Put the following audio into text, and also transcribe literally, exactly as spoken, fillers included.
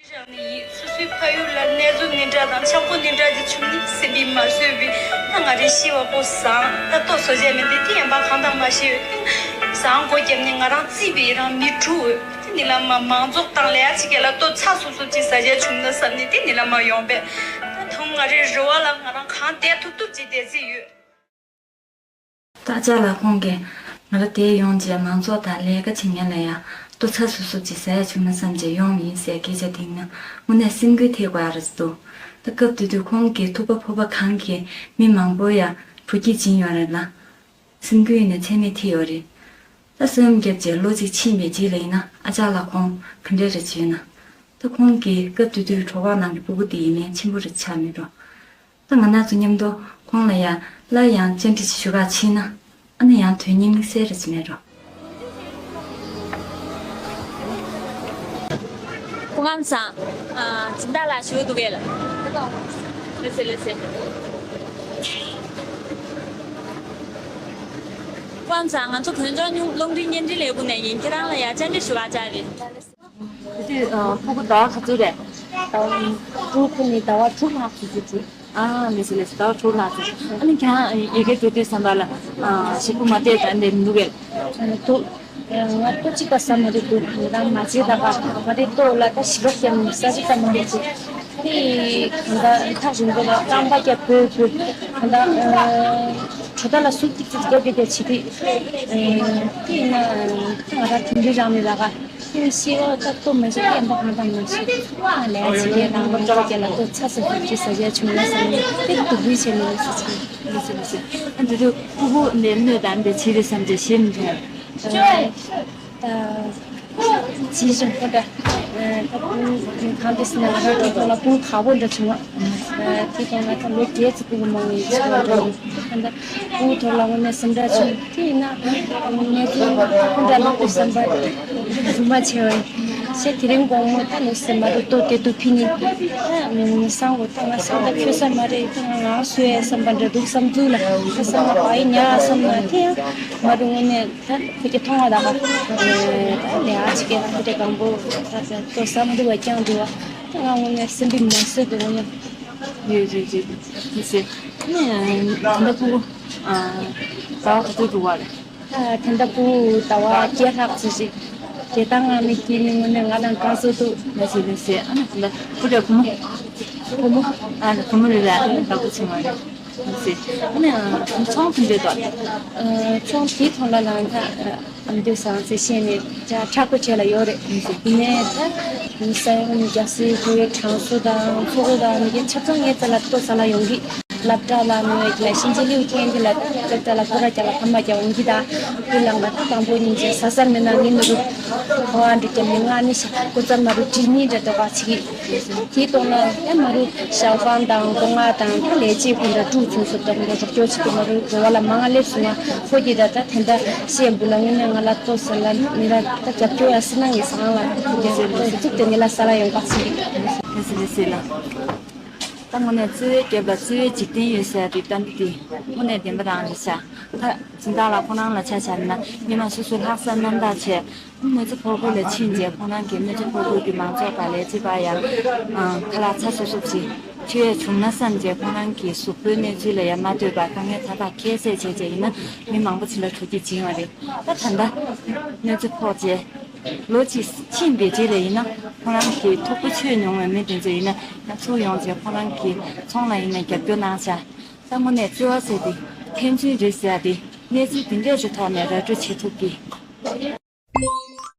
རང་ནི་ཡིན། སོ་སོའི་ཕ་ཡུལ་ལ་གནས་ཚུལ་འདི་འདྲ་དང་འཆམ་པོ་འདི་འདྲ་ཅིག་བྱུང་ནས་སེམས་པས་མ་བཟོད་པའི། ད་ང་རའི་ཤི་བ་པོ་བཟང་། ད་ལྟོ་བཟོ་བྱས་མི་འདི་དེ་ཡན་པ་གང་དང་མ་ཤེས་ཡོད། བཟང་སྒོ་བརྒྱབ་ནས་ང་རང་རྩིས་པའི་རང་མི་འཁྲུག་འོས། དེ་ནི་ལ་མ་མང་ཚོགས་དང་ལས་ཅིག་ག་ལ་ལྟོ་ཚ་སུབ་སུབ་ཅིག་ཟ་བྱས་བྱུང་ན་བསམ་ནས་དེ་ནི་ལ་མ་ཡོང་པས། ད་དུང་ང་རའི་རེ་བ་ལ་ང་རང་གང་བསྡད་ཐུབ་ཐུབ་ཅིག་བསྡད་རྩིས་ཡོད། ད་ཅག་ལ་ཁོང་གིས་ང་ལ་དེར་ཡོང་རྗེས་མང་ཚོགས་དང་ལས་ཀ་བྱེད་མཁན་ལ་ཡང་ལྟོ་ཚ་སུབ་སུབ་ཅིག་ཟ་ཡ་བྱུང་ན་བསམ་རྗེས་ཡོང་ཡིན་ཟེར་སྐད་ཆ་དྲིས་ན་དངོས་གནས་སེམས་འགུལ་ཐེབས་དགོས་ཡ་རེད་འདུག་ད་སྐབས་དེ་དུས་ཁོང་གི་ཐུག་པ་ཕོར་པ་གང་གིས་མི་མང་པོ་ཡ་བུ་སྐྱེས་སྦྱིན་ཡོད་རེད་ལ། སེམས་འགུལ་ཡིན་ན་ཚད་མེད་ཐེབས་ཡོད་རེད། ད་སེམས་བརྒྱབ་རྗེས་ལོ་གཅིག་ཕྱིན་པའི་རྗེས་ལ་ཡིན་ན་ཨ་ཅག་ལ་ཁོང་ག་འདྲ་རེད་བྱས་ན། ད་ཁོང་གི་སྐབས་དེ་དུས་གྲོད་ཁོག་ནང་གི་སྤུ་གུ་དེ་ཡིན་ནའི་ཆེན་པོ་རེད་ཆགས་མེད་འགྲོ། ད་ང་རང་ཚོ་མཉམ་དུ་ཁོང་ལ་ཡང་སླར་ཡང་བཅར་འདྲི་ཞུ་ག་ཕྱིན་ན་ཨ་ནི་ཡང་དོན་སྙིང་དམིགས་བསལ་རེ་ཅིག་མེད་འགྲོ། སྐུ་ངམ་བཟང་། ཨ། སྦྱིན་བདག་ལགས་ཞུ་འདུག་གས། ལགས་སེ་ལགས་སེ། སྐུ་ངམ་བཟང་། ང་ཚོ་བོད་ལྗོངས་རླུང་འཕྲིན་བརྙན་འཕྲིན་ལས་ཁུངས་ནས་ཡིན། ཁྱེད་རང་ལ་ཡང་བཅར་འདྲི་ཞུ་ག་བཅར་རེད། དེ་དུས་ཨ་ཕྲུ་གུ་ཟླ་བ་ག་ཚོད་རེད། ཟླ་བ་ཕྲུ་གུ་ནི་ཟླ་བ་དྲུག་ལྷག་ཙམ་ཅིག་འདུག་ཨ་ལགས་སེ་ལགས་སེ། ཟླ་བ་དྲུག་ལྷག་ཙམ། ཨ་ནི་ཁྱེད་རང་ཡ་གིར་འགྲོ་དུས་ཙམ་པ་ལ་ཨ་ཞེ་པོ་མ་བལྟས་ད་འདི་འདུག་གས། ཨ་ནི་ཏོག་ང་ལྟོ་གཅིག་པ་ཟ་མ་རེད་འདུག་ང་རང་མ་བྱེད་ད་ག་ང་རའི་ལྟོ་ལ་ད་ཞིབ་པ་བརྒྱབ་ནས་ཟ་རྒྱུ་ད་མ་རེད་འདུག་དེ་གང་ལྟར་ཐག་རིང་པོ་ལ་རྐང་པ་བརྒྱབ་བོས་བོས་གང་ལྟར་ཨ་གྲོད་མདའ་ལ་ཟུག་ཏིག་ཏིག་བརྒྱབ་བསྡད་བྱེད་དུས། ཨེ། དེ་ཡིན་ན་ང་རང་དུམ་བུའི་རང་ནས་ལ་ག་དེ་ཤེས་པ་ད་ལྟོ་མ་ཟད་བསྟན་པ་གང་དང་མ་ཤེས། ཨ་ལས་ཚིག་ལས་ནང་མ་ཚོགས་ཀྱི་ལ་ལྟོ་ཚ་ས་ཟུག་ཅིག་ཟ་བྱས་བྱུང་ན་བསམ་ནས་དེ་སྡུག་པོའི་ཆེད་ནས་ལ་ཟེར་ཆེ་ལ་ཟེར་ལ་ཟེར། ཨ་འདི་དུས་སྤུ་གུ་ནས་གནོད་ད་འདི་བྱེད་རེད་བསམ་བྱས་ཞེད་མི་ཐོན། ད་ཇི་བཞིན་ཁོ་འདྲ། ད་བུ་གང་དུ་སྲིད་ན་ང་རང་གི་ཐོག་ལ་སྤུ་གུ་ཁག་པོ་འདྲ་བྱུང་བ། དེ་ཐོག་ལ་ད་ལོ་བརྒྱད་ཙམ་སྤུ་གུ་མང་བའི་ཆེད་འདྲ་བྱུང་། ད་སྤུ་གུ་ཐོག་ལ་དངོས་གནས་སེམས་ཁྲལ་བྱུང་། དེ་ཡིན་ན་ངས་ཚོ་སྤུ་གུ་འདྲ་ལོག་པའི་བསམ་པ་རྫུན་མ་བྱས་པ་ཡིན། ཞེས་དེ་རིང་དགོང་མོ་ད་ལོ་སེམས་མ་རུ་ལྟོ་དེ་དུ་ཕི་ནི། ད་སང་བོ་ད་ང་སང་ད་ཁྱོད་ས་མ་རེད། ད་ང་ང་སུ་ཡའི་བསམ་པ་འདྲ་འདུག་བསམ་འདུག་ལ། ད་སང་ང་བ་ཡི་ཉག་བསམ་ན་དེ་ཡང་མ་རུ་དངོས་གནས། ད་ཁོ་ཀྱི་མཐོང་བ་དག་པ། ད་ལས་ཨ་ཅིག་གི་ཁོ་ཀྱི་གང་པོ་ད་ལྟོ་བསམ་འདུག་བ་ཀྱང་འདུག་བ། ད་ང་དངོས་གནས་སེམས་པའི་མ་བཟོད་དུ་ངོ་ཡང་། ཡོད་ཡོད་ཡོད། མི་སྲིད། ནི་ད་ལྟ་ཕྲུ་གུ་ཟླ་བ་ག་ཚོད་འགྲོ་བ་རེད། ད་ད་ལྟ་ཕྲུ་གུ་ཟླ་བ་བརྒྱད་ལྷག་ཙམ་ཞིག་དེ་ད་ང་མི་སྐྱེས་ནི་དངོས་གནས་ང་དང་དགའ་བསུ་འདུག་ལགས་སེ་ལགས་སེ། ཨ་ནི་ད་ལྟ་ཕྲུ་གུ་བུ་མོ། བུ་མོ། ཨ་ནི་བུ་མོ་རེད་ལ་ཨ་ནི་དགའ་པོ་བྱུང་བ་རེད། ཟེར། ཨ་ནི་ཚོང་དེ་འདྲས་དང་། ཚོང་དེའི་ཐོག་ལ་ལ་ད་ཨ་མདོ་བཟང་ཟེར་བཤད་ནས་ད་མཁྲེགས་པོ་བྱས་ལ་ཡོད་རེད། ཡིན་ནའི་ད་ས་ཡོམ་རྒྱག་སའི་དེ་བའི་གྲངས་སུ་དང་ཚོགས་དང་མི་གི་ཆ་ཚང་ངའི་རྩ་ལ་ལྟོ་ཟ་ལ་ཡོང་གི། སློབ་གྲྭ་ལ་མི་བའི་གི་ལ་གཤིན་རྗེ་ལེའུ་མཁན་གི་ལ་ད་སློབ་གྲྭ་ལ་སྐོར་ར་རྒྱག་ལ་ཕ་མ་རྒྱག་འོང་གི། ད་དེ་ལ་ང་ད་དང་པོ་ཉིན་བྱས་ཟ་ས་མེད་ན་ངའི་ནུ་རུ་ཕོ་བ་འདྲི་རྒྱབ་ནས་ང་ནི་ཤ་སྐུ་ཚབ་མ་རུ་བྲིས་ནི་འདྲ་འདྲ་བ་ཆི་གི། དེའི་ཐོག་ལ་ཡང་མ་རུ་ཞའོ་ཧྥང་དང་སྒོ་ང་དང་ད་ལས་བྱེད་ཁོང་འདྲ་དཀྲུག་བྱུང་སོང་། ད་ཁོང་འདྲ་རོགས་སྐྱོར་བྱེད་ཀྱི་མ་རུ་འགྲོ་བ་ལ་མང་ང་སླེབས་སོང་ང་། ཁོ་གིས་ད་ད་དེ་འདྲ་བཤད་འབུ་ལ་དངོས་གནས་ང་ལ་ལྟོ་ཟ་ལ་མི་ལ་ད་རྒྱབ་སྐྱོར་ཡ་སྲིད་ན་ངས་ཟ་ང་ལ་ཁོ་གིས་ལྟོ་བཙུགས་ཏེ་ངེད་ལ་ཟ་ལ་ཡོང་པ་ཟེར་གི། ལགས་སེ་ལགས་སེ་ལགས། ད་དངོས་གནས་བརྩེ་བའི་རྒྱབ་ལ་བརྩེ་བའི་འཇིག་རྟེན་ཡོད་ཟེར་ཡ་དེ་ད་འདི་དེ་དངོས་གནས་བདེན་པ་རང་རེད་ཤག་ད་སྦྱིན་བདག་ལགས་ཁོ་རང་ལ་ཆ་བཞག་ན་སྔོན་མ་སོ་སོའི་ལྷག་བསམ་རྣམ་དག་བྱས། གནོད་འཚེ་ཕོག་ཁུལ་ལ་ཕྱིན་རྗེས་ཁོང་རང་གིས་གནོད་འཚེ་ཕོག་ཁུལ་གྱི་མང་ཚོགས་དང་ལས་བྱེད་པ་ཡང་ཁ་ལག་ཚ་སུབ་སུབ་ཅིག་མཆོད་ཡས་བྱུང་ན་བསམ་རྗེས་ཁོང་རང་གི་གཟུགས་པོའི་གནས་ཚུལ་ལ་ཡང་མ་ལྟོས་པར་དཀའ་ངལ་མཐའ་དག་ཁྱད་བསད་བྱས་རྗེས་ཡིན་ན་མི་མང་པོ་ཅིག་ལ་ཐུགས་རྗེ་སྦྱིན་པ་རེད། ད་ད་ལྟ་གནོད་འཚེ་ཕོག་རྗེས་ལོ་གཅིག་ཕྱིན་པའི་རྗེས་ལ་ཡིན་ན་ཁོང་རང་གི་ཐུག་པ་མཆོད་མྱོང་བའི་མི་དེ་ཚོ་ཡིན་ན་ཡང་ཚུར་ཡོང་རྗེས་ཁོང་རང་གི་ཚོང་ལ་ཡིན་ན་རྒྱབ་སྐྱོར་གནང་ཤག་ད་དངོས་གནས་བརྩེ་བ་ཟེར་དེ་ཕན་ཚུན་རེད་ཟེར་ཡ་དེ་གནས་ཚུལ་འདི་འདྲས་ཀྱི་ཐོག་ནས་ར་སྤྲོད་བྱེད་ཐུབ་ཀྱི།